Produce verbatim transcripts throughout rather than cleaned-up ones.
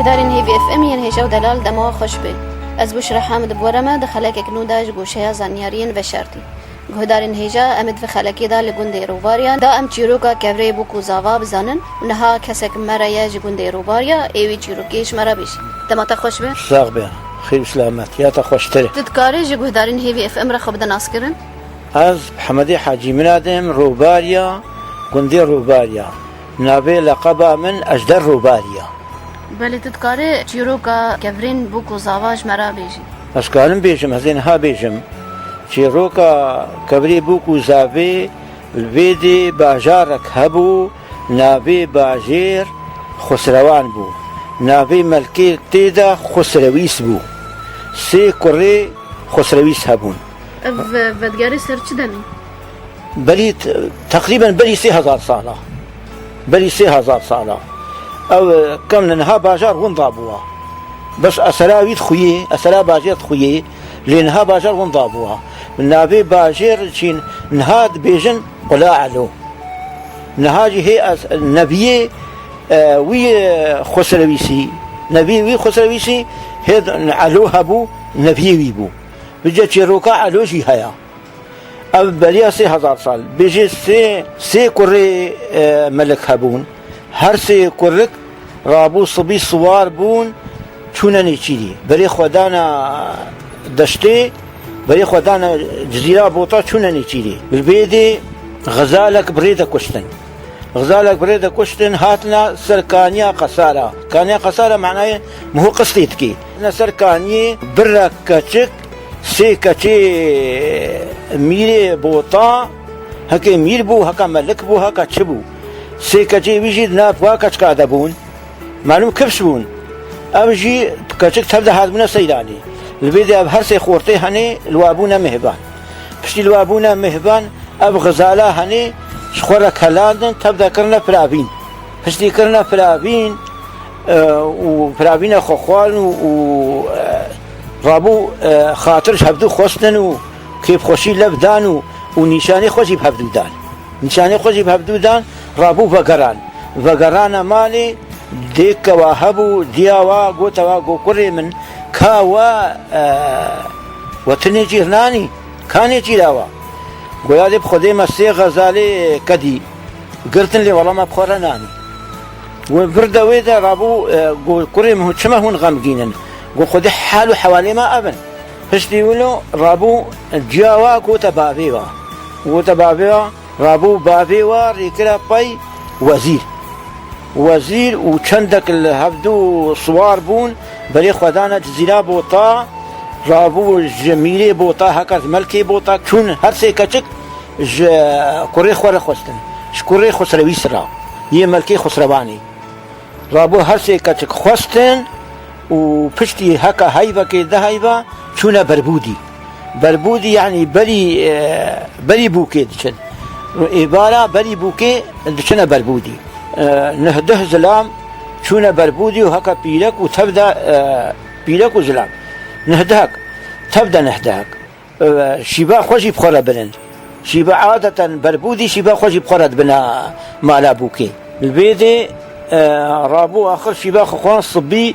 Guhdarên Hêvî F M yên hêja û delal dema xweş be. Ez Buşra Hamid bi we re me di xelekek nû de ji goşeya zanyariyên veşartî. Guhdarên hêja, em ê di vê xelekê de li gundê Rûbarya de em çîroka kevirê bûk û zava bizanin û niha kesek me re ye ji gundê Rûbarya, ê wî çîrokê ji me re bêje. Dema te xweş be. Sax be. Xêr û selamet. Ya te xweştir. Tu dikarî ji guhdarên Hêvî F M re xwe bide naskirin? Ez Hemedê Hacî Minad im, Rûbarya, gundê Rûbarya. Navê leqeba min Ejder Rûbarya. Belê, tu dikarî çîroka kevirên bûk û zava ji me re bêjî? Ez karim bêjim, ez ê niha bêjim. Çîroka kevirê bûk û zavê li vê dê bajarek hebû, navê bajêr Xusrewan bû. Navê melkê tê de Xusrewîs bû. Sê kurê Xusrewîs hebûn. Ev, e, vedigerê ser çi demê? Berî t-, teqrîben berî sê hezar sala. Berî sê hezar sala. Ew, e, kevne niha bajar winda bûwa. Bes esera wî dixuyê, esera bajêr dixuyê, lê niha bajar winda bûwa. Navê bajêr çîn niha dibêjin Qula Elo. Niha jî hê ez neviyê, e, wî, e, Xusrewîsî, neviyê wî Xusrewîsî hê Elo hebû, neviyê wî bû. Bice çîroka Elo jî heye. Ev beriya sê hezar sal. Bêjê sê, sê kurê, e, melik hebûn. Her sê kurik rabû sibî siwar bûn, çûne nêçîrî. Berê xwe dana deştê, berê xwe dana Cizîra Bota, çûne nêçîrî. Li vê dê xizalek bi rê de kuştin. Xizalek bi rê de kuştin, hatina ser kaniya Qesara. Kaniya Qesara manayê muhu qistê dikê. Hatina ser kaniyê birek keçik, sê keçê mîrê Bota, heke mîr bû, heke melik bû, heke çi bû. Sê keçê wî jî di nav wa keçika de bûn. Malûm kifş bûn. Ev jî keçik tev de hatibûne seyranê. Li vê de ev her sê xortê henê li wa bûne mêhban. Piştî li wa bûne mêhban, ev xizala henê ji xwe re kelandin, tev de kirine firavîn. Piştî kirine firavîn, e, û firavîna xwe xwarin û, û, e, rabû, e, xatir ji hevdû xwestin û kêfxweşî lev dan û, û nîşanê xwe jî bi hevdû dan. Nîşanê xwe jî bi hevdû dan, rabû vegeran. Vegerana malê, dêka wa hebû, diya wa, gote wa, go kurê min, ka wa, e, we tu nêçîr nanî, ka nêçîra wa? Goya dê bi Xwedê me sê xezalê kedî girtin, lê wela me bi xwe re nanî. We vir de wê de rabû, e, go kurê min, çima hûn xemgîn in? Go Xwedê hal û hewalê me ev in. Piştî wilo rabû ciya wa gote bavê wa. Gote bavê wa, rabû bavê wa rêkira pey wezîr. Wezîr û çendek li hevdû siwar bûn, berê xwe dane Cizîra Bota, rabû ji mîrê Bota, heke ji melkê Bota, çûn her sê keçik ji kurê xwe re xwestin. Ji kurê Xusrewîs re, yê melkê Xusrewanê. Rabû her sê keçik xwestin û piştî heke heyvekê, di heyva çûne Berbûdî. Berbûdî, yanî berî, e, berî bûkê diçin. Êvara berî bûkê diçine Berbûdî. E, neh deh zilam çûne Berbûdî û heke pîrek û tev de, e, pîrek û zilam. Neh dehek, tev de neh dehek. E, şîva xwe jî bi xwe re birin. Şîva adeten Berbûdî şîva xwe jî bi xwe re dibine mala bûkê. Li vê dê, e, rabû axir şîva xwe xwan sibî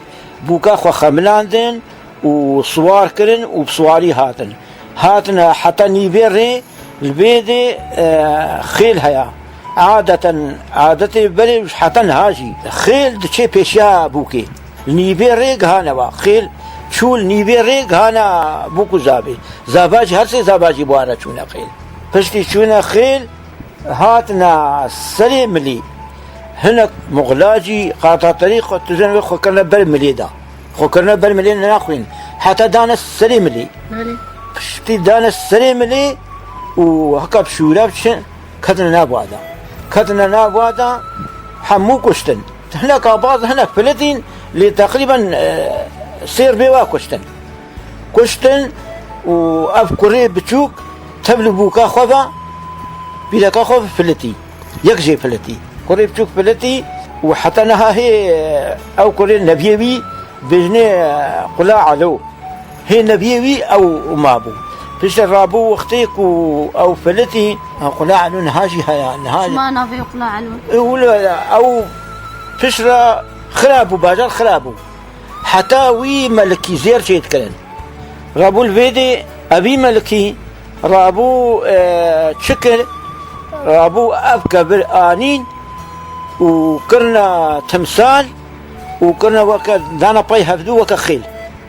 bûka xwe xemilandin û siwar kirin û bi siwarî hatin. Hatine heta nîvê rê, li vê dê, e, xêl heye. Adeten, adetê berê heta niha jî. Xêl diçê pêşiya bûkê. Li nîvê rê gihane wa. Xêl çû li nîvê rê gihane bûk û zavê. Zava jî, her sê zava jî bi wan re çûne xêl. Piştî çûne xêl, hatine serê milê. Hinek muxla jî qataterî xwe, tu zên wê xwe kirine ber milê de. Xwe kirine ber milê, nenaxwîn. Heta dane serê milê. Belê. Piştî dane serê milê û heka bi şûre biçin, ketine nav wa de. Ketine nav wa de, hemû kuştin. Hineka baz, hinek filitîn, lê teqrîben, e, sêr bê wa kuştin. Kuştin û ev kurê biçûk tev li bûka xwe ve, pîreka xwe filitî. Yek jê filitî. Kurê biçûk filitî û heta niha hê, e, ew kurê neviyê wî bêjinê, e, Qula Elo. Hê neviyê wî ew mabû. Piştre rabû wextê ku ew filitî, Qula Elo niha jî heye, niha jî. Çima navê Qula Elo? E, wilo, ew piştre xira bû, bajar xira bû. Heta wî melikî zêr çêdikirin. Rabû li vê dê evî melikî rabû, e, çi kir? Rabû ev kevir anîn û kirine timsal û kirine weke, dana pey hevdû weke xêl.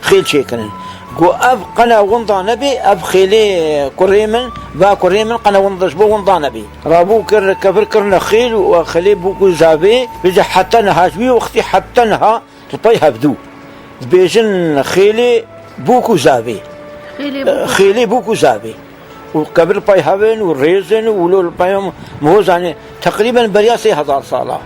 Xêl çêkirin. Got, ev qene winda nebê, ev xêlê kurê min, va kurê min qene winda, ji bo winda nebê. Rabû kir, kevir kirine xêl û xêlê bûk û zavê, vêca heta niha, ji wî wextî heta niha li pey hevdû. Dibêjin xêlê bûk û zavê. Xêlê bûk û Xêlê bûk û zavê. Û kevir li pey hev in û rêz in û wilo li pey min ho zanî. Teqrîben beriya sê hezar sala.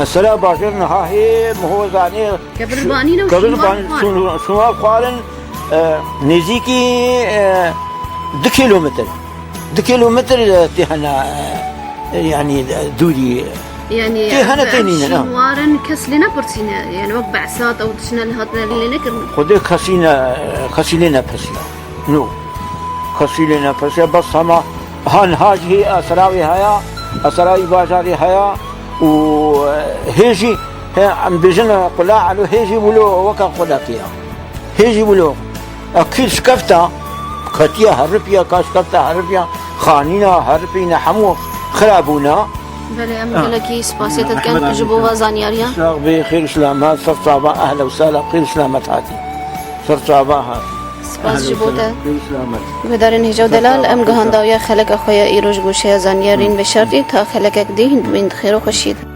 Esera bajêr niha hê, miho zanê. Kevir banîne û Kevir şûnwar ban-, xwarin. Şûn-, şûnwar xwarin, e, nêzîkî, e, du kîlometre. Du kîlometre, e, tê hene, e, yanî, e, dûrî. Yanî, Tê hene, ev tê nîne, ha. Şûnwarin kes lê nepirsîne. Yanî, wek behsat ew tiştine li hatine lê nekirin. Xwedê kesî ne, kesî lê nepirsiya. No. Kesî lê nepirsiya. Bes hema ha niha jî hê esera wê haya, esera wî bajarê haya û, e, hê jî, he, em bêjin, e, qula elo hê jî wilo weke qulekê ya. Hê jî wilo. E, kîr şikefta, ketiya herifiya, ka şikefta herifiya, xanîna herifîne hemû xirabûna. Belê, em Ha. gelekî spasê te dikin ji bo va zanyariya. Sax bê, xêr û selamet, ser çava, ehla û sehla, xêr û selamet hatî. Ser çava hat. Spas ji bo te. Guhdarên hêja û delal, em gihandawiya xeleka xwe ya îro ji goşeya zanyarîn veşartî, ta xelekek dî hîn bimîn di xêr û xweşiyê de.